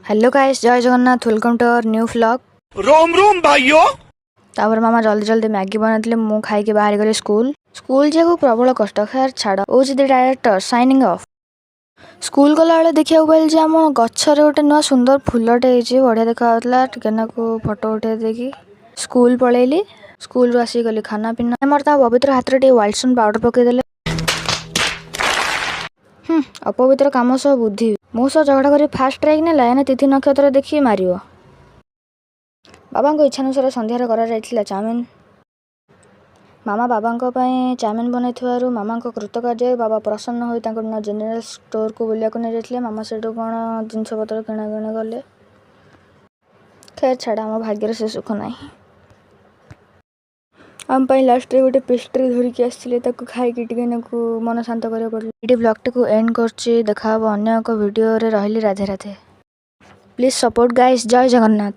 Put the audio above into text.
Hello guys, Jay Jagannath. Welcome to our new vlog. Ram Ram ଭାଇଓ। ତାପରେ ମାମା ଜଲ୍ଦି ଜଲ୍ଦି Maggi ବନେଇଥିଲେ। ମୁଁ ଖାଇକି ବାହାରି ଗଲି ସ୍କୁଲ। ସ୍କୁଲ ଯିବାକୁ ପ୍ରବଳ କଷ୍ଟ। ଖୈର ଛାଡ଼। OG the director signing off. School ଗଲାବେଳେ ଦେଖିବାକୁ ପାଇଲି ଯେ ଆମ ଗଛରେ ଗୋଟେ ନୂଆ ସୁନ୍ଦର ଫୁଲଟେ ହେଇଛି। ବଢ଼ିଆ ଦେଖାଯାଉଥିଲା। ଟିକେ ନାକୁ ଫଟୋ ଉଠେଇ ଦେଇକି ସ୍କୁଲ ପଳେଇଲି। ସ୍କୁଲରୁ ଆସିକି ଗଲି ଖାନା ପିନା। ମୋର ତା ପବିତ୍ର ହାତରେ ଟିକେ ୱାଇଲ୍ଡ ଷ୍ଟୋନ୍ ପାଉଡ଼ର ପକେଇଦେଲେ। ଅପବିତ୍ର କାମ ସହ ବୁଦ୍ଧି। ମୋ ସହ ଝଗଡ଼ା କରି ଫାଷ୍ଟ ଷ୍ଟ୍ରାଇକ୍ ନେଲା। ଏନେ ତିଥି ନକ୍ଷତ୍ର ଦେଖି ମାରିବ। ବାବାଙ୍କ ଇଚ୍ଛାନୁସାରେ ସନ୍ଧ୍ୟାରେ କରାଯାଇଥିଲା ଚାଉମିନ। ମାମା ବାବାଙ୍କ ପାଇଁ ଚାଉମିନ ବନେଇଥିବାରୁ ମାମାଙ୍କ କୃତକାର୍ଯ୍ୟ ବାବା ପ୍ରସନ୍ନ ହୋଇ ତାଙ୍କୁ ଜେନେରାଲ ଷ୍ଟୋରକୁ ବୁଲିବାକୁ ନେଇଯାଇଥିଲେ। ମାମା ସେଠୁ କ'ଣ ଜିନିଷପତ୍ର କିଣାକିଣି କଲେ। ଖୈର ଛାଡ଼, ଆମ ଭାଗ୍ୟରେ ସେ ସୁଖ ନାହିଁ। ଆମ ପାଇଁ ଲାଷ୍ଟରେ ଗୋଟେ ପେଷ୍ଟ୍ରି ଧରିକି ଆସିଥିଲେ। ତାକୁ ଖାଇକି ଟିକେ ନାକୁ ମନ ଶାନ୍ତ କରିବାକୁ ପଡ଼ିଲା। ଏଇଠି ବ୍ଲଗ୍ଟିକୁ ଏଣ୍ଡ କରୁଛି। ଦେଖା ହେବ ଅନ୍ୟ ଏକ ଭିଡ଼ିଓରେ। ରହିଲି, Radhe Radhe. Please support guys. ଜୟ ଜଗନ୍ନାଥ।